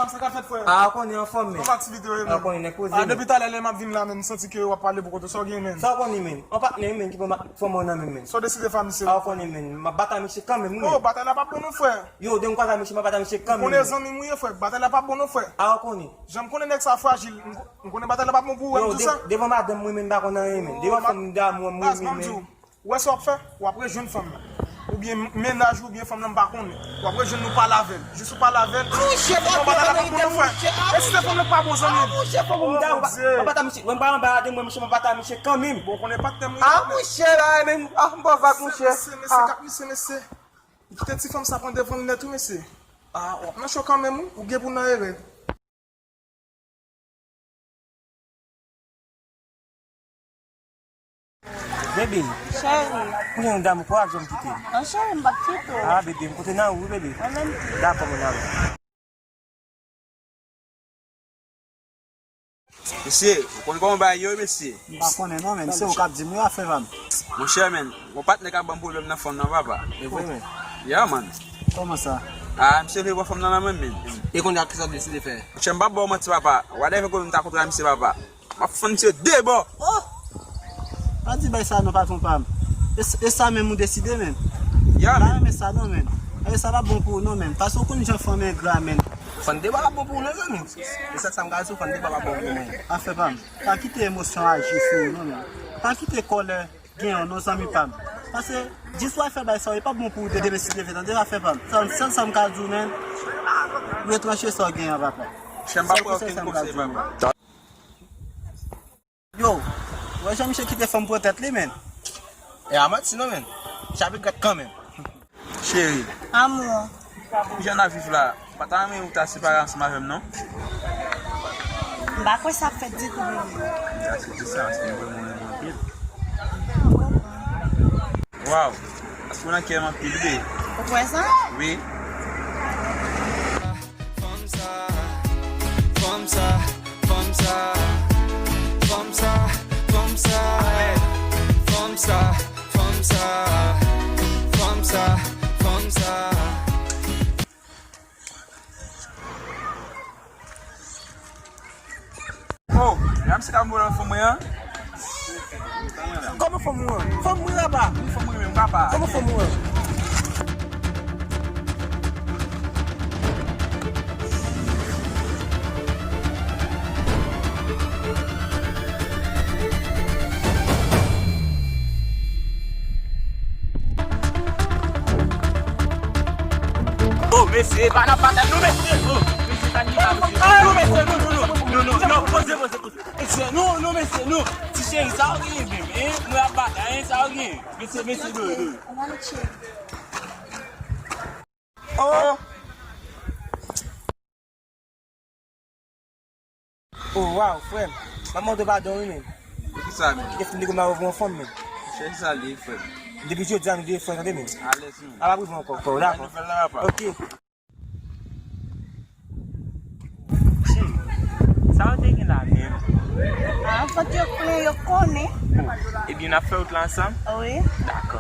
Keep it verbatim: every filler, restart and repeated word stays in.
Sa ka fèt, frè? A, ou konnen, anfòm, men. Kòman aktivite yo ye, men? A, ou konnen, nèg poze, a, men. Depi talè, lè m ap vin la, men, m santi ke w ap pale pou kont ou. Sa w gen, men? Sa w konnen, men? Ou pa, men, men, ki pran fòm ou nan men, men. Sa w deside fè a misye? A, ou konnen, men. M ap batay misye kanmenm, wi, men. Oh, batay la p ap bon non, frè. Yo, depi m kwaze misye, m ap batay misye kanmenm, men. Ou konnen zanmi m ou ye, frè. Batay la p ap bon non, frè. A, ou konnen. Jan m konnen nèg sa frajil, m, m konnen batay la p ap bon pou ou, wè m di w sa. Devan madanm mwen, men, m pa konn anyen, men. Devan fanm m damou, m renmen, men. Ou wè sa w ap fè? W ap rejwenn fanm nan. Oubyen mennaj ou, oubyen fanm nan, m pa konnen. W ap rejwenn li, w pale avè l. Jis ou pale avè l. Mouche, pa fè bagay idan, mouche. E si se fanm nan k pa bon, zanmi? A, mouche, fò pou m damou, m pa ta misye. Mwen pa anba de mwen, mouche, m pa ta misye kanmenm. Bon, konnen pa tèm. A, mouche, la, men, a, m pa vag, mouche. Mesye, mesye, kap misye, mesye. Kite ti fanm sa pran devan l nèt, wi, mesye. A, w ap nan cho kanmenm, wi. Ou gen pou nan erè. Bebe. Cheri. Kounye a, damou, kouraj, jwenn kite. Non, cheri, m p ap kite w. A, bebe, m konte nan ou, bebe. Mwen menm tou. Dakò, mon amour. Mesye, ou konn kòman bagay yo ye, mesye? M pa konnen non, men se ou k ap di m wi, afè pa m. Monchè, men, yon patnè k ap ban m pwoblèm nan fanm nan, papa. E vre, men? Yeah, man. Kòman sa? A, misye vle pran fanm nan nan men m, men. E kounye a, kisa w deside fè? Monchè, m p ap ba w manti, papa. Whatever kote m ta kontre a misye, papa. M ap fann misye de bò. Oh! Pa di bagay sa non, patwon pa m. E s-, e sa menm ou deside, men? Yeah, men. M pa renmen sa non, men. E sa p ap bon pou ou non, men. Paske ou konn jan fanm engra, men. Fann de bò p ap bon pou ou non, zanmi. E sa, sa m ka di w, fann de bò p ap bon pou ou, men. Afè pa m. Pa kite emosyon aji sou ou non, men. Pa kite kòlè genyen w non, zanmi pa m. Paske jis w al fè bagay sa yo, e p ap bon pou ou de, demen si Dye vle, tande, afè pa m. Sèl, sèl sa m ka di w, men, retranche sa w genyen an, papa. Sèl konsèy sa m ka di w, men. Yo, ou wè jan misye kite fanm pran tèt li, men. E a manti non, men. Misye ap regrèt kanmenm. Cheri. Amour. Kijan n ap viv la? M pa ta renmen ou ta separe ansanm avè m, non. M pa kwè sa ap fèt ditou, bebe. Sa se di sa, se mwen, mwen renmen anpil. Waw, paske ou nan kè m anpil, bebe. Ou kwè sa? Wi. Fanm sa, fanm sa, fanm sa, fanm sa, fanm sa, fanm sa, fanm sa, fanm sa, fanm sa. Oh, gade misye k ap voye nan fanm mwen an. Kòman fanm ou an? Fanm mwen laba. Fanm mwen menm, papa. Kòman fanm ou an? Oh, mesye, pa nan batay, non, mesye. Oh, mesye, pa nan batay, non, mesye. Non, mesye, non, non, non, non, non, poze, poze, poze. Mesye, non, non, mesye, non. Ti cheri, sa w genyen menm, hein? Mwen ap batay, hein, sa w genyen? Mesye, mesye, non, non. Oh! Oh, waw, frè m. M ap mande w padon, wi, men. Poukisa, men? Kite fin de gòm avè yon fanm, men. Chèche sa li, frè m. Depi jodi a, nou de frè, tande, men. Alèz, men. A pa prive ankò, frè, dakò. Nouvèl la, papa. Ok. Cheri, sa w te gen la menm? A, fòk yo konnen, yo konnen. Oh, ebyen, n ap fè wout la ansanm? Wi. Dakò.